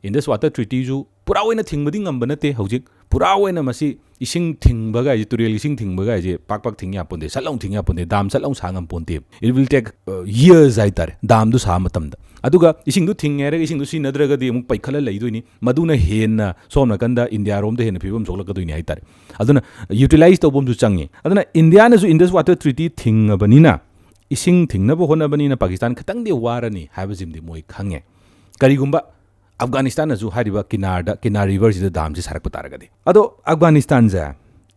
ꯏꯟꯗꯁ ꯋꯥꯇꯔ ꯇ꯭ꯔꯤꯇꯤꯁꯨ ꯄꯨꯔꯥ ꯑꯣꯏꯅ ꯊꯤꯡꯕꯗꯤ ꯉꯝꯕ ꯅꯠꯇꯦ꯫ ꯍꯧꯖꯤꯛ ꯄꯨꯔꯥ ꯑꯣꯏꯅ ꯃꯁꯤ ꯏꯁꯤꯡ ꯊꯤꯡꯕꯒ ꯍꯥꯏꯁꯦ, ꯇꯨꯔꯦꯜ ꯏꯁꯤꯡ ꯊꯤꯡꯕꯒ ꯍꯥꯏꯁꯦ ꯄꯥꯛ ꯄꯥꯛ ꯊꯤꯡ ꯌꯥꯄꯣꯟꯇꯦ, ꯁꯠ ꯂꯥꯎ ꯊꯤꯡ ꯌꯥꯄꯣꯟꯇꯦ, ꯗꯥꯝ ꯁꯠ ꯂꯥꯎ ꯁꯥ ꯉꯝꯄꯣꯟꯇꯦ꯫ It will take, uh, years ꯍꯥꯏꯇꯥꯔꯦ, ꯗꯥꯝꯗꯨ ꯁꯥꯕ ꯃꯇꯝꯗ꯫ ꯑꯗꯨꯒ ꯏꯁꯤꯡꯗꯨ ꯊꯤꯡꯉꯦ ꯍꯥꯏꯔꯒ ꯏꯁꯤꯡꯗꯨ ꯁꯤꯖꯤꯟꯅꯗ꯭ꯔꯒꯗꯤ ꯑꯃꯨꯛ ꯄꯩꯈꯠꯂ ꯂꯩꯗꯣꯏꯅꯤ꯫ ꯃꯗꯨꯅ ꯍꯦꯟꯅ ꯁꯣꯝ ꯅꯥꯀꯟꯗ ꯏꯟꯗꯤꯌꯥꯔꯣꯝꯗ ꯍꯦꯟꯅ ꯐꯤꯕꯝ ꯁꯣꯛꯂꯛꯀꯗꯣꯏꯅꯤ ꯍꯥꯏꯇꯥꯔꯦ꯫ ꯑꯗꯨꯅ ꯌꯨꯇꯤꯂꯥꯏꯁ ꯇꯧꯕ ꯑꯃꯁꯨ ꯆꯪꯉꯤ꯫ ꯑꯗꯨꯅ ꯏꯟꯗꯤꯌꯥꯅꯁꯨ ꯏꯟꯗꯁ ꯋꯥꯇꯔ ꯇ꯭ꯔꯤꯇꯤ ꯊꯤꯡꯉꯕꯅꯤꯅ, ꯏꯁꯤꯡ ꯊꯤꯡꯅꯕ ꯍꯣꯠꯅꯕꯅꯤꯅ ꯄꯥꯀꯤꯁꯇꯥꯟ ꯈꯤꯇꯪꯗꯤ ꯋꯥꯔꯅꯤ ꯍꯥꯏꯕꯁꯤꯃꯗꯤ ꯃꯣꯏ ꯈꯪꯉꯦ꯫ ꯀꯔꯤꯒꯨꯝꯕ ꯑꯐꯒꯥꯅꯤꯁꯇꯥꯟꯅꯁꯨ ꯍꯥꯏꯔꯤꯕ ꯀꯤꯅꯥꯔꯗ, ꯀꯤꯅꯥꯔ ꯔꯤꯚꯔꯁꯤꯗ ꯗꯥꯝꯁꯤ ꯁꯥꯔꯛꯄ ꯇꯥꯔꯒꯗꯤ꯫ ꯑꯗꯣ ꯑꯐꯒꯥꯅꯤꯁꯇꯥꯟꯁꯦ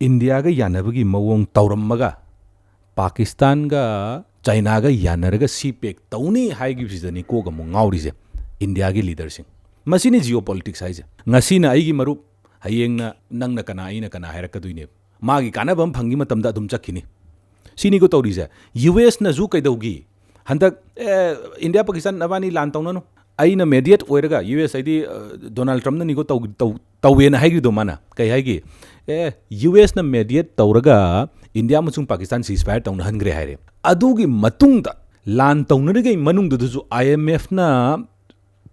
ꯏꯟꯗꯤꯌꯥꯒ ꯌꯥꯅꯕꯒꯤ ꯃꯑꯣꯡ ꯇꯧꯔꯝꯃꯒ, ꯄꯥꯀꯤꯁꯇꯥꯟꯒ ꯆꯥꯏꯅꯥꯒ ꯌꯥꯅꯔꯒ ꯁꯤ ꯄꯦꯛ ꯇꯧꯅꯤ ꯍꯥꯏꯈꯤꯕꯁꯤꯗꯅꯤ ꯀꯣꯛ ꯑꯃꯨꯛ ꯉꯥꯎꯔꯤꯁꯦ ꯏꯟꯗꯤꯌꯥꯒꯤ ꯂꯤꯗꯔꯁꯤꯡ꯫ ꯃꯁꯤꯅꯤ ꯖꯤꯑꯣ ꯄꯣꯂꯤꯇꯤꯛꯁ ꯍꯥꯏꯁꯦ꯫ ꯉꯁꯤꯅ ꯑꯩꯒꯤ ꯃꯔꯨꯞ, ꯍꯌꯦꯡꯅ ꯅꯪꯅ ꯀꯅꯥ, ꯑꯩꯅ ꯀꯅꯥ ꯍꯥꯏꯔꯛꯀꯗꯣꯏꯅꯦꯕ꯫ ꯃꯥꯒꯤ ꯀꯥꯟꯅꯕ ꯑꯃ ꯐꯪꯈꯤ ꯃꯇꯝꯗ ꯑꯗꯨꯝ ꯆꯠꯈꯤꯅꯤ꯫ ꯁꯤꯅꯤꯀꯣ ꯇꯧꯔꯤꯁꯦ꯫ ꯌꯨ ꯑꯦꯁꯅꯁꯨ ꯀꯩꯗꯧꯒꯤ? ꯍꯟꯗꯛ, ꯑꯦ, ꯏꯟꯗꯤꯌꯥ ꯄꯥꯀꯤꯁꯇꯥꯟ ꯅꯕꯥꯅꯤ ꯂꯥꯟ ꯇꯧꯅꯅꯨ, ꯑꯩꯅ ꯃꯦꯗꯤꯌꯦꯠ ꯑꯣꯏꯔꯒ, ꯌꯨ ꯑꯦꯁ ꯍꯥꯏꯗꯤ, ꯑ, ꯗꯣꯅꯥꯜꯗ ꯇ꯭ꯔꯝꯞꯅꯅꯤꯀꯣ ꯇꯧ-, ꯇꯧ-, ꯇꯧꯋꯦꯅ ꯍꯥꯏꯈ꯭ꯔꯤꯗꯣ ꯃꯥꯅ꯫ ꯀꯩ ꯍꯥꯏꯒꯤ? ꯑꯦ, ꯌꯨ ꯑꯦꯁꯅ ꯃꯦꯗꯤꯌꯦꯠ ꯇꯧꯔꯒ ꯏꯟꯗꯤꯌꯥ ꯑꯃꯁꯨꯡ ꯄꯥꯀꯤꯁꯇꯥꯟ ceasefire ꯇꯧꯅꯍꯟꯈ꯭ꯔꯦ ꯍꯥꯏꯔꯦ꯫ ꯑꯗꯨꯒꯤ ꯃꯇꯨꯡꯗ, ꯂꯥꯟ ꯇꯧꯅꯔꯤꯉꯩ ꯃꯅꯨꯡꯗꯨꯗꯁꯨ ꯑꯥꯏ ꯑꯦꯝ ꯑꯦꯐꯅ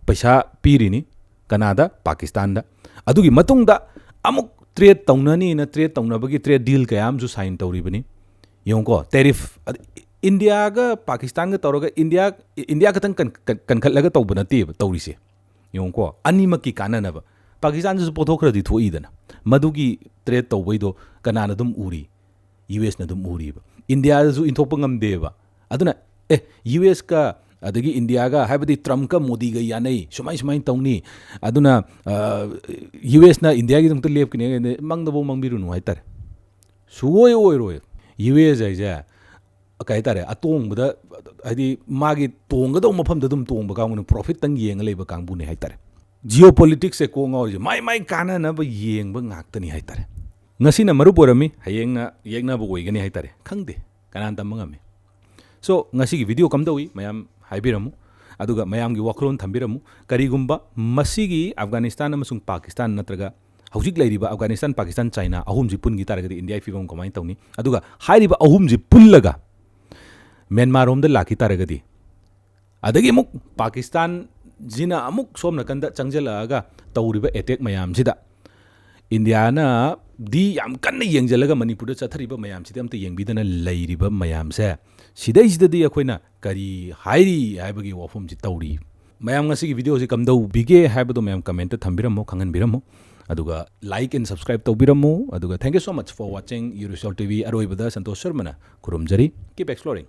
ꯄꯩꯁꯥ ꯄꯤꯔꯤꯅꯤ ꯀꯅꯥꯗ? ꯄꯥꯀꯤꯁꯇꯥꯟꯗ꯫ ꯑꯗꯨꯒꯤ ꯃꯇꯨꯡꯗ ꯑꯃꯨꯛ ꯇ꯭ꯔꯦꯗ ꯇꯧꯅꯅꯤꯅ ꯇ꯭ꯔꯦꯗ ꯇꯧꯅꯕꯒꯤ ꯇ꯭ꯔꯦꯗ ꯗꯤꯜ ꯀꯌꯥ ꯑꯃꯁꯨ ꯁꯥꯏꯟ ꯇꯧꯔꯤꯕꯅꯤ꯫ ꯌꯦꯡꯉꯨꯀꯣ, ꯇꯦꯔꯤꯐ, ꯑꯗ-, ꯏꯟꯗꯤꯌꯥꯒ ꯄꯥꯀꯤꯁꯇꯥꯟꯒ ꯇꯧꯔꯒ ꯏꯟꯗꯤꯌꯥ, ꯏꯟꯗꯤꯌꯥ ꯈꯛꯇꯪ ꯀꯟ-, ꯀꯟ-, ꯀꯟꯈꯠꯂꯒ ꯇꯧꯕ ꯅꯠꯇꯦꯕ ꯇꯧꯔꯤꯁꯦ꯫ ꯌꯦꯡꯉꯨꯀꯣ, ꯑꯅꯤꯃꯛꯀꯤ ꯀꯥꯟꯅꯅꯕ꯫ ꯄꯥꯀꯤꯁꯇꯥꯟꯗꯁꯨ ꯄꯣꯠꯊꯣꯛ ꯈꯔꯗꯤ ꯊꯣꯛꯏꯗꯅ, ꯃꯗꯨꯒꯤ ꯇ꯭ꯔꯦꯗ ꯇꯧꯕꯩꯗꯣ ꯀꯅꯥꯅ ꯑꯗꯨꯝ ꯎꯔꯤ? ꯌꯨ ꯑꯦꯁꯅ ꯑꯗꯨꯝ ꯎꯔꯤꯕ꯫ ꯏꯟꯗꯤꯌꯥꯗꯁꯨ ꯏꯟꯊꯣꯛꯄ ꯉꯝꯗꯦꯕ꯫ ꯑꯗꯨꯅ, ꯑꯦ, ꯌꯨ ꯑꯦꯁꯀ ꯑꯗꯒꯤ ꯏꯟꯗꯤꯌꯥꯒ, ꯍꯥꯏꯕꯗꯤ ꯇ꯭ꯔꯝꯞꯀ ꯃꯣꯗꯤꯒ ꯌꯥꯅꯩ, ꯁꯨꯃꯥꯏ ꯁꯨꯃꯥꯏꯅ ꯇꯧꯅꯤ, ꯑꯗꯨꯅ, ꯑ, ꯌꯨ ꯑꯦꯁꯅ ꯏꯟꯗꯤꯌꯥꯒꯤꯗꯃꯛꯇ ꯂꯦꯞꯀꯅꯤ, ꯃꯪꯗꯐꯧ ꯃꯪꯕꯤꯔꯨꯅꯨ ꯍꯥꯏꯇꯥꯔꯦ꯫ ꯁꯨꯡꯑꯣꯏ ꯑꯣꯏꯔꯣꯏ꯫ ꯌꯨ ꯑꯦꯁ ꯍꯥꯏꯁꯦ, ꯀꯩ ꯍꯥꯏꯇꯥꯔꯦ, ꯑꯇꯣꯡꯕꯗ, ꯍꯥꯏꯗꯤ ꯃꯥꯒꯤ ꯇꯣꯡꯒꯗꯧꯕ ꯃꯐꯝꯗ ꯑꯗꯨꯝ ꯇꯣꯡꯕ ꯀꯥꯡꯕꯨꯅꯤ, ꯄ꯭ꯔꯣꯐꯤꯠꯇꯪ ꯌꯦꯡꯉ ꯂꯩꯕ ꯀꯥꯡꯕꯨꯅꯤ ꯍꯥꯏꯇꯥꯔꯦ꯫ ꯖꯤꯑꯣ ꯄꯣꯂꯤꯇꯤꯛꯁꯁꯦ ꯀꯣꯛ ꯉꯥꯎꯔꯤꯁꯦ ꯃꯥꯏ ꯃꯥꯏ ꯀꯥꯟꯅꯅꯕ ꯌꯦꯡꯕ ꯉꯥꯛꯇꯅꯤ ꯍꯥꯏꯇꯥꯔꯦ꯫ ꯉꯁꯤꯅ ꯃꯔꯨꯞ ꯑꯣꯏꯔꯝꯃꯤ, ꯍꯌꯦꯡꯅ ꯌꯦꯛꯅꯕ ꯑꯣꯏꯒꯅꯤ ꯍꯥꯏꯇꯥꯔꯦ꯫ ꯈꯪꯗꯦ, ꯀꯅꯥꯅ ꯇꯝꯕ ꯉꯝꯃꯤ? So, ꯉꯁꯤꯒꯤ ꯚꯤꯗꯤꯑꯣ ꯀꯝꯗꯧꯏ ꯃꯌꯥꯝ ꯍꯥꯏꯕꯤꯔꯝꯃꯨ꯫ ꯑꯗꯨꯒ ꯃꯌꯥꯝꯒꯤ ꯋꯥꯈꯜꯂꯣꯟ ꯊꯝꯕꯤꯔꯝꯃꯨ꯫ ꯀꯔꯤꯒꯨꯝꯕ ꯃꯁꯤꯒꯤ ꯑꯐꯒꯥꯅꯤꯁꯇꯥꯟ ꯑꯃꯁꯨꯡ ꯄꯥꯀꯤꯁꯇꯥꯟ ꯅꯠꯇ꯭ꯔꯒ ꯍꯧꯖꯤꯛ ꯂꯩꯔꯤꯕ ꯑꯐꯒꯥꯅꯤꯁꯇꯥꯟ, ꯄꯥꯀꯤꯁꯇꯥꯟ, ꯆꯥꯏꯅꯥ ꯑꯍꯨꯝꯁꯤ ꯄꯨꯟꯈꯤ ꯇꯥꯔꯒꯗꯤ ꯏꯟꯗꯤꯌꯥꯒꯤ ꯐꯤꯕꯝ ꯀꯃꯥꯏꯅ ꯇꯧꯅꯤ? ꯑꯗꯨꯒ ꯍꯥꯏꯔꯤꯕ ꯑꯍꯨꯝꯁꯤ ꯄꯨꯜꯂꯒ ꯃ꯭ꯌꯥꯟꯃꯥꯔ ꯔꯣꯝꯗ ꯂꯥꯛꯈꯤ ꯇꯥꯔꯒꯗꯤ, ꯑꯗꯒꯤ ꯑꯃꯨꯛ ꯄꯥꯀꯤꯁꯇꯥꯟꯁꯤꯅ ꯑꯃꯨꯛ ꯁꯣꯝ ꯅꯥꯀꯟꯗ ꯆꯪꯁꯤꯜꯂꯛꯑꯒ ꯇꯧꯔꯤꯕ ꯑꯦꯇꯦꯛ ꯃꯌꯥꯝꯁꯤꯗ ꯏꯟꯗꯤꯌꯥꯅꯗꯤ ꯌꯥꯝ ꯀꯟꯅ ꯌꯦꯡꯁꯤꯜꯂꯒ ꯃꯅꯤꯄꯨꯔꯗ ꯆꯠꯊꯔꯤꯕ ꯃꯌꯥꯝꯁꯤꯗꯤ ꯑꯝꯇ ꯌꯦꯡꯕꯤꯗꯅ ꯂꯩꯔꯤꯕ ꯃꯌꯥꯝꯁꯦ, ꯁꯤꯗꯩꯁꯤꯗꯗꯤ ꯑꯩꯈꯣꯏꯅ ꯀꯔꯤ ꯍꯥꯏꯔꯤ ꯍꯥꯏꯕꯒꯤ ꯋꯥꯐꯝꯁꯤ ꯇꯧꯔꯤ꯫ ꯃꯌꯥꯝ ꯉꯁꯤꯒꯤ ꯚꯤꯗꯤꯑꯣꯁꯤ ꯀꯝꯗꯧꯕꯤꯒꯦ ꯍꯥꯏꯕꯗꯣ ꯃꯌꯥꯝ ꯀꯃꯦꯟꯇ ꯊꯝꯕꯤꯔꯝꯃꯣ, ꯈꯪꯍꯟꯕꯤꯔꯝꯃꯣ꯫ ꯑꯗꯨꯒ like and subscribe ꯇꯧꯕꯤꯔꯝꯃꯨ꯫ ꯑꯗꯨꯒ thank you so much for watching Yurusol T V꯫ ꯑꯔꯣꯏꯕꯗ ꯁꯟꯇꯣꯁ ꯁꯔꯃꯅ ꯈꯨꯔꯨꯝꯖꯔꯤ꯫ Keep exploring꯫